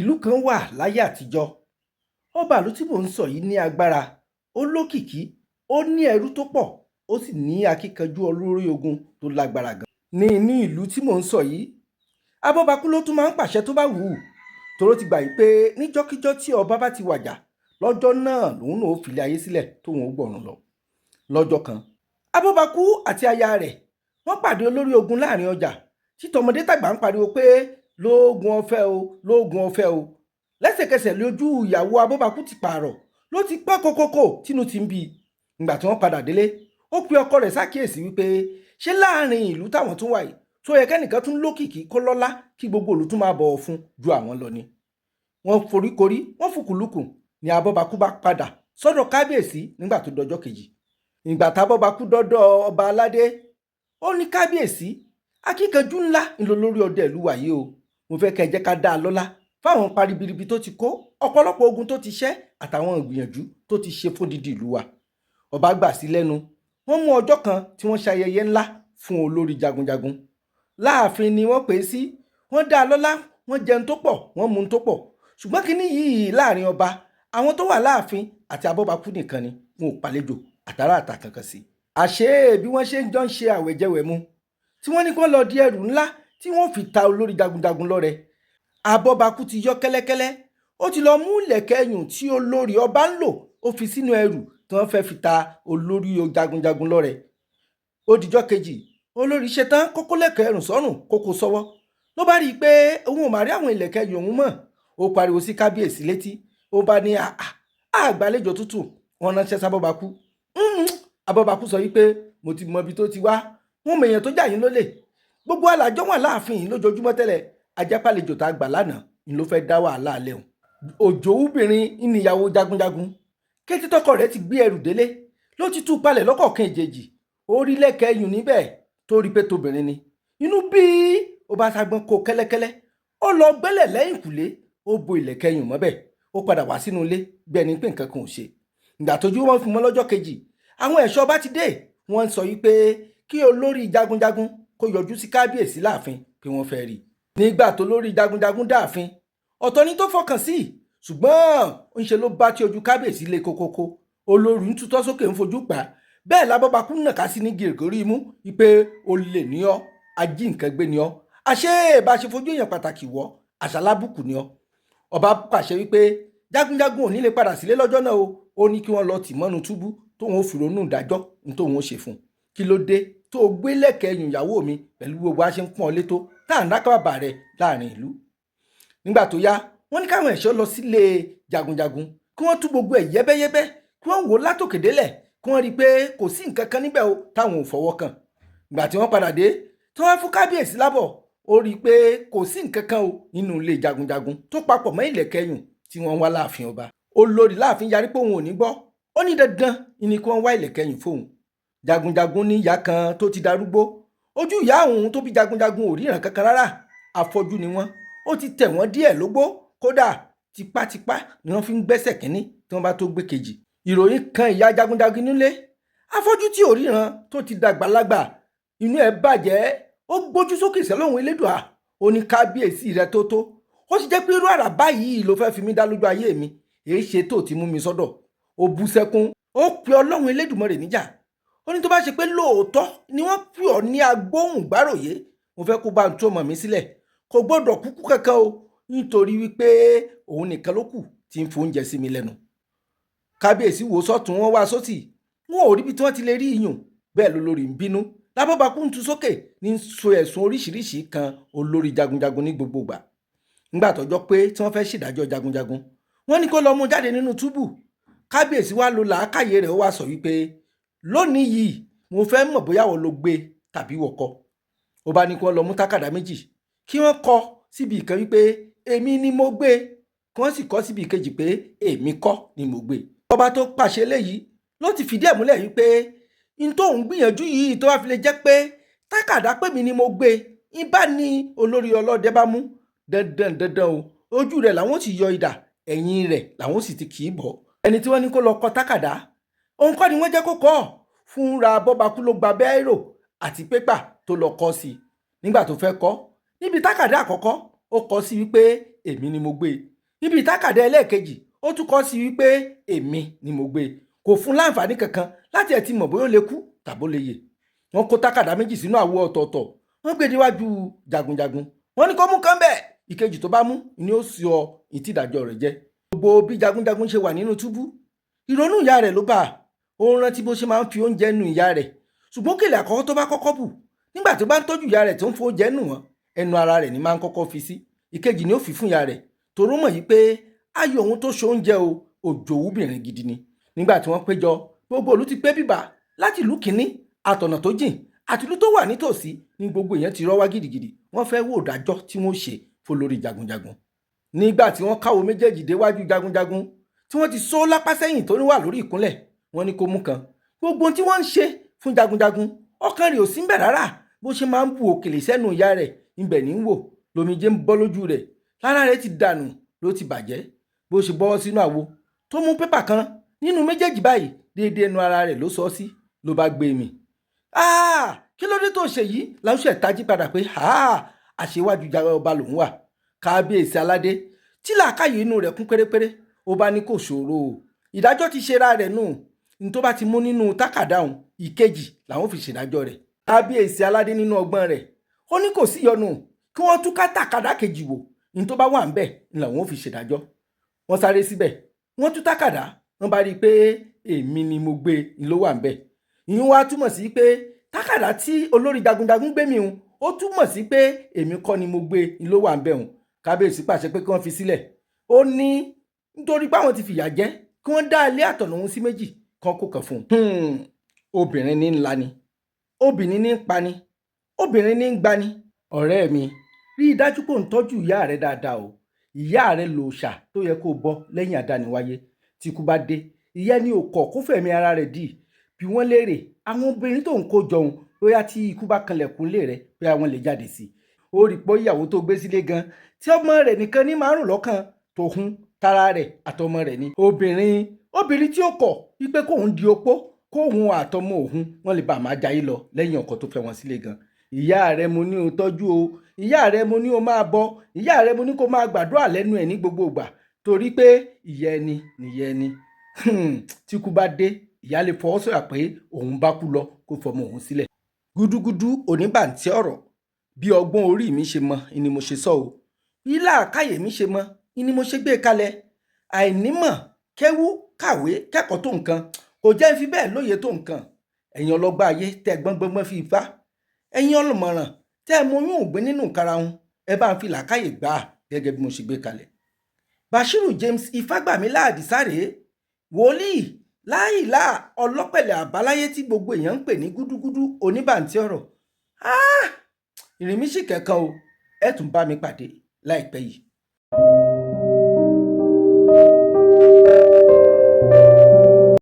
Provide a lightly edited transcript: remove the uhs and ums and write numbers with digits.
Ìlú kan wà láyé àtijọ́. Ọba ìlú tí mò ń sọ yìí ní agbára, ó lókìkí, ó ní ẹrú tó pọ̀, ó sì ní akíkanjú olórí ogun tó lágbára gan. Ní inú ìlú tí mò ń sọ yìí, abọ́bakú ló tún máa ń pàṣẹ tó bá wù ú, toró ti gbà yìí pé níjọ́kíjọ́ tí ọba bá ti wàjà, lọ́jọ́ náà lòun náà ó filé ayé sílẹ̀ tóun ó gbọ̀run lọ. Lọ́jọ́ kan, abọ́bakú àti aya rẹ̀ wọ́n pàdé olórí ogun láàrin ọjà tí tọmọdé tàgbà ń pariwo pé lóògùn ọ̀fẹ́ o, lóògùn ọ̀fẹ́ o. Lẹ́sẹ̀kẹsẹ̀ lójú ìyàwó abọ́bakú ti pààrọ̀, ló ti pọ́n kókókó tínú ti ń bí i. Ìgbà tí wọ́n padà délé, ó pe ọkọ rẹ̀ sákìyèsí wípé ṣé láàrin ìlú táwọn tún wà yìí tó yẹ kẹ́nìkan tún lókìkí kó lọ́lá kí gbogbo ìlú tún máa bọ̀wọ̀ fún ju àwọn lọ ni. Wọ́n foríkorí, wọ́n fùkùlùkùn ní abọ́bakú bá padà sọ́dọ̀ kábíyèsí nígbà tó dọjọ́ kejì. Ìgbà tábọ́bakú dọ́dọ̀ ọba aládé, ó ní kábíyèsí, akíkanjú ńlá ńlọ lórí ọdẹ ìlú wa yìí o. Mo fẹ́ kẹ́ ẹ jẹ́ ká dá a lọ́lá fáwọn paribiribi tó ti kó, ọ̀pọ̀lọpọ̀ ogun tó ti ṣẹ́ àtàwọn ìgbìyànjú tó ti ṣe fódìdí ìlú wa. Ọba gbà sí lẹ́nu. Wọ́n mú ọjọ́ kan tí wọ́n ṣayẹyẹ ńlá fún olórí jagunjagun. Láàfin ni wọ́n pè é sí. Wọ́n dá a lọ́lá, wọ́n jẹun tó pọ̀, wọ́n mu tó pọ̀. Ṣùgbọ́n kínní yìí láàrin ọba, àwọn tó wà láàfin àti abọ́bakú nìkan ni, wọn ò pàlejò àtàrà àtà kankan sí. Àṣé bí wọ́n ṣe ń jọ ń ṣe àwẹ̀jẹwẹ̀mu tí wọ́n ní kí wọ́n lọ di ẹrù ńlá tí wọ́n fi ta olórí jagunjagun lọ́rẹ. Abọ́bakú ti yọ kẹ́lẹ́kẹ́lẹ́, ó ti lọ mú ìlẹ̀kẹ̀ ẹyùn tí olórí ọba ń lò, ó fi sínú ẹrù tí wọ́n fẹ́ fi ta olórí jagunjagun lọ́rẹ. Ó dijọ́ kejì, olórí ṣetán kókó lẹ̀kẹ̀ ẹrùn sọ́rùn kókó sọ́wọ́. Ló bá rí i pé òun ò má rí àwọn ìlẹ̀kẹ̀ ẹyùn òun mọ́, ó pariwo sí kábíyèsí létí. Ó bá ní àgbàlejò tútù, wọ́n ránṣẹ́ sábọ́bakú. Abọ́bakú sọ wípé mo ti mọ ibi tó ti wá, wọn mọ èèyàn tó jà yín lólè. Gbogbo alájọ wà láàfin yìí lójoojúmọ́ tẹ́lẹ̀, ajápàlejò tá a gbà lánàá ni ló fẹ́ dá wàhálà lẹ́hùn. Òjòwúbìnrin ìníyàwó jagunjagun. Kété tọkọ rẹ̀ ti gbé ẹrù délé ló ti tú palẹ̀ lọ́kọ̀ọ̀kan ìjèjì. Ó rí lẹ́kẹ̀ ẹyùn níbẹ̀ tó rí pé tóbìnrin ni. Inú bí ó bá sagbọ́n kó kẹ́lẹ́kẹ́lẹ́, ó lọ gbẹ́lẹ̀ lẹ́yìnkùlé, ó bo ìlẹ̀kẹ̀ ẹyùn mọ́bẹ̀, ó padà wá sínú ilé bí ẹni pé nǹkan kan ò ṣe. Ìgbà tójú wọn fi mọ́ lọ́jọ́ kejì, àwọn ẹ̀ṣọ́ bá ti dé, wọ́n ń sọ yìí pé kí olórí jagunjagun kó yọjú sí kábíyèsí láàfin pé wọ́n fẹ́ rí i. Nígbà tó lórí jagunjagun dáàfin, ọ̀tọ̀ ni tó fọkàn sí, ṣùgbọ́n ńṣe ló bá tí ojú kábíyèsí lé kókókó. Olórí ń tutọ́ sókè ń fojú pa á. Bẹ́ẹ̀ lábọ́bakú nàka sí ní gìrìgòrí imú wípé olè ní ọ́, ají nǹkan gbé ní ọ́. Àṣé bá a ṣe fojú èèyàn pàtàkì wọ́, àṣà lábùkù ní ọ́. Ọba pàṣẹ wípé jagunjagun ò ní lè padà sílé lọ́jọ́ náà o. Ó ní kí wọ́n lọ tì mọ́nu túbú tóun ó fi ronú ìdájọ́ ní tóun ó ṣe fún un. Kí ló dé tó o gbé lẹ̀kẹ̀ ẹyùn ìyàwó mi pẹ̀lú gbogbo a ṣe ń pọ́n ọ létó tá à ń rákàbàbà rẹ láàrin ìlú? Nígbà tó yá, wọ́n ní káwọn ẹ̀ṣọ́ lọ sílé jagunjagun kí wọ́n tú gbogbo ẹ̀ yẹ́bẹ́yẹ́bẹ́, kí wọ́n wò ó látòkè délẹ̀, kí wọ́n rí i pé kò sí nǹkan kan níbẹ̀ o táwọn ò fọwọ́ kàn. Ìgbà tí wọ́n padà dé, tí wọ́n fún kábíyèsí lábọ̀, ó rí i pé kò sí nǹkan kan o nínú ilé jagunjagun tó papọ̀ mọ́ ìlẹ̀kẹ̀ ẹyùn tí wọ́n wá láàfin ọba. Olórí láàfin yarí pé òun ò ní gbọ́. Ó ní dandan ni kí wọ́n wá ìlẹ̀kẹ̀ ẹyùn fóun. Jagunjagun ní ìyá kan tó ti darúgbó. Ojú ìyá òun tó bí jagunjagun ò ríran kankan rárá. Afọ́jú ni wọ́n. Ó ti tẹ̀ wọ́n díẹ̀ lógbó. Kódà tipátipá ni wọ́n fi ń gbẹ́sẹ̀ kínní tí wọ́n bá tó gbé kejì. Ìròyìn kan ìyá jagunjagun nílé. Afọ́jú tí ò ríran tó ti dàgbàlagbà, inú ẹ̀ bàjẹ́. Ó gbójú sókè sẹ́lọ́hun elédùà. Ó ní kábíyèsí rẹ tó tó. Ó sì jẹ́ pé irú àrà báyìí ló fẹ́ fi mí dá lójú ayé mi. Èé ṣe tó ti mú mi sọ́dọ̀. Ó bú sẹ́kún. Ó pe Ọlọ́run Elédùmarè níjà. Ó ní tó bá ṣe pé lóòótọ́ ni wọ́n pè ọ́ ní agbóhùngbáròyé, mo fẹ́ kó bá ń tú ọmọ mi sílẹ̀. Kò gbọ́dọ̀ kúkú kankan o, nítorí wípé òun nìkan ló kù tí ń f'oúnjẹ sí mi lẹ́nu. Kábíyèsí wò sọ́tún, wọ́n wá sósì. Wọn ò ríbi tí wọ́n ti lè rí iyùn. Bẹ́ẹ̀ lolórí ń bínú. Lábọ́bakú ń tu sókè ní so ẹ̀sùn oríṣiríṣi kan olórí jagunjagun ní gbogbo ìgbà. Nígbà tọ́jọ́ pé tí wọ́n fẹ́ ṣèdájọ́ jagunjagun, wọ́n ní kó lọ mú jáde nínú túbú. Kábíyèsí wá lo làákàyè rẹ̀, ó wá sọ wípé lónìí yìí mo fẹ́ mọ̀ bóyá wọ́n ló gbé tàbí wọ́n kọ́. Ó bá ní kí wọ́n lọ mú tákàdá méjì kí wọ́n kọ síbi ìkan wípé èmi ni mo gbé, kí wọ́n sì kọ síbi ìkejì pé èmi kọ́ ni mo gbé. Ọba tó pàṣẹ léyìí ló ti fìdí ẹ̀ múlẹ̀ wípé n tóun gbìyànjú yìí tó bá fi lè jẹ́ pé tákàdá pé mi ni mo gbé, ń bá ní olórí ọlọ́dẹ bá mú dandan dandan o, ojú rẹ̀ làwọn sì yọ idà, ẹ̀yìn rẹ̀ làwọn sì ti kì í bọ̀. Ẹni tí wọ́n ní kó lọ kọ tákàdá, òun kọ́ ni wọ́n jẹ́ kó kọ́. Fúnra bọ́bakú ló gba bẹ́ẹ̀rò àti pépà tó lọ kọ sí i. Nígbà tó fẹ́ kọ́ níbi tákàdá àkọ́kọ́, ó kọ sí wípé èmi ni mo gbé e. Níbi tákàdá ẹlẹ́ẹ̀kejì, ó tún kọ sí wípé èmi ni mo gbé e. Kò fún láǹfààní kankan láti ẹ̀ ti mọ̀ bóyá ó lè kú tàbó lè yè. Wọ́n kó tákàdá méjì sínú àwo ọ̀tọ̀ọ̀tọ̀, wọ́n gbé déwájú jagunjagun. Wọ́n ní kó mú kan bẹ́ẹ̀, ìkejì tó bá mú ni ó sọ ìtìdájọ́ rẹ̀ jẹ́. Gbogbo bí jagunjagun ṣe wà nínú túbú, ìrònú ìyá rẹ̀ ló bá a. Ó ń rántí bó ṣe máa ń fi oúnjẹ nu ìyá rẹ̀, ṣùgbọ́n òkèlè àkọ́kọ́ tó bá kọ́kọ́ bù, nígbà tó bá ń tọ́jú ìyá rẹ̀ tó ń fo oúnjẹ nù wọ́n, ẹnu ara rẹ̀ ni máa ń kọ́kọ́ fi sí. Ìkejì ni ó fi fún ìyá rẹ̀, toró mọ̀ yìí pé ayọ̀ òun tó ṣe oúnjẹ o, òjòwúbìnrin gidi ni. Nígbà tí wọ́n péjọ, gbogbo ìlú ti pé bíbà láti ìlú kínní, àtọ̀nà tó jìn àti ìlú tó wà nítòsí ní gbogbo èèyàn ti rọ́ wá gidigidi. Wọ́n fẹ́ wò dájọ́ tí wọ́n ṣe fọlórí jagunjagun. Nígbà tí wọ́n káwo méjèèjì déwájú jagunjagun tí wọ́n ti só lápá sẹ́yìn tó wà lórí ìkúnlẹ̀, wọ́n ní kó mú kan. Gbogbo tí wọ́n ń ṣe fún jagunjagun, ọkàn rẹ̀ ò sí ńbẹ̀ rárá. Bó ṣe máa ń bu òkèlè sẹ́nu ìyá rẹ̀ ńbẹ̀ ní wò, lomijé ń bọ́ lójú rẹ̀, lára rẹ̀ ti dànù ló ti bàjẹ́. Bó ṣe bọ́ sínú àwo tó mú pépà kan nínú méjèèjì báyìí, déédéé ẹnu ara rẹ̀ ló sọ sí, ló bá gbé mì. Kí ló dé tó ṣe yìí? Láwùjọ tají padà pé àṣewájú ọba lòún wà. Kábíyèsí aládé tí làákàyè inú rẹ̀ kún pérépéré, ó bá ní kò ṣòro o, ìdájọ́ ti ṣera rẹ̀ nù, ní tó bá ti mú nínú tákàdá òun, ìkejì làwọn fi ṣèdájọ́ rẹ̀. Kábíyèsí aládé nínú ọgbọ́n rẹ̀, ó ní kò síyọnu, kí wọ́n tún ká tákàdá kejì wò, ní tó bá wà ńbẹ̀ ni làwọn fi ṣèdájọ́. Wọ́n sáré síbẹ̀, wọ́n tún tákàdá, wọ́n bá rí i pé èmi ni mo gbé e ló wà ńbẹ̀. Ìyún wa túmọ̀ sí pé tákàdá tí olórí jagunjagun gbé mi hùn, ó túmọ̀ sí pé èmi kọ́ ni mo gbé e ló wà ńbẹ̀ hùn. Kábíyèsí pàṣẹ pé kí wọ́n fi sílẹ̀. Ó ní nítorí pé àwọn ti fìyà jẹ, kí wọ́n dá ilé àtọ̀nà òun sí méjì kan kó kàn fún un. Obìnrin ní ńlá ni, obìnrin ní ń pani, obìnrin ní ń gbani. Ọ̀rẹ́ mi, rí i dájú pé ò ń tọ́jú ìyá rẹ dáadáa o. Ìyá rẹ lòòṣà tó yẹ kó bọ́ lẹ́yìn àdániwáyé. Tí ikú bá dé, ìyá ni ò kọ̀ kó fẹ̀mí ara rẹ̀ dì. Bí wọ́n léèrè àwọn obìnrin tó ń kó jọun, bóyá tí ikú bá kanlẹ̀kùn lé rẹ̀, bóyá wọ́n lè jáde sí i. Ó rí pé ìyàwó tó gbé sílé gan, tí ọmọ rẹ̀ nìkan ní márùn lọ́kàn tòun tara rẹ̀ àtọmọ rẹ̀ ni. Obìnrin tí ó kọ̀ wípé kóun di opó, kóun àtọmọ òun wọ́n lè bá máa jayé lọ lẹ́yìn ọkọ tó fẹ́ wọn sílé gan. Ìyá rẹ̀ mo ní o tọ́jú o, ìyá rẹ̀ mo ní o máa bọ, ìyá rẹ̀ mo ní kó máa gbàdúrà lẹ́nu ẹ̀ ní gbogbo ìgbà, torí pé ìyá ẹni nìyá ẹni. Tí ikú bá dé, ìyá lè fọwọ́ sọ̀yà pé òun bá kú lọ kó fọmọ òun sílẹ̀. Gúdúgúdú oníbàǹtí ọ̀rọ̀, bí ọgbọ́n orí mi ṣe mọ ni mo ṣe sọ o, bí làákàyè mi ṣe mọ ni mo ṣe gbé kalẹ̀. Àìnímọ̀ kéwú kàwé kẹ́kọ̀ọ́ tó nǹkan kò jẹ́ fi bẹ́ẹ̀ lóye tó nǹkan. Ẹ̀yin ọlọ́gbọ́n ayé tẹ́ gbọ́ngbọ́ngbọ́n fi ifá, ẹ̀yin ọlọ́mọ̀ràn tẹ́ mo yún ògbín nínú karahun, ẹ bá ń fi làákàyè gbà á gẹ́gẹ́ bí mo ṣe gbé kalẹ̀. Bashiru James Ifágbàmílà Àdìsá rèé, wòlíì láìlá ọlọ́pẹ̀lẹ̀ àbáláyé tí gbogbo èèyàn ń pè ní gúdúgúdú oníbàǹtí ọ̀rọ̀. Ìrìn mi sì kẹ̀kan o, ẹ tún bá mi pàdé láìpẹ́ yìí.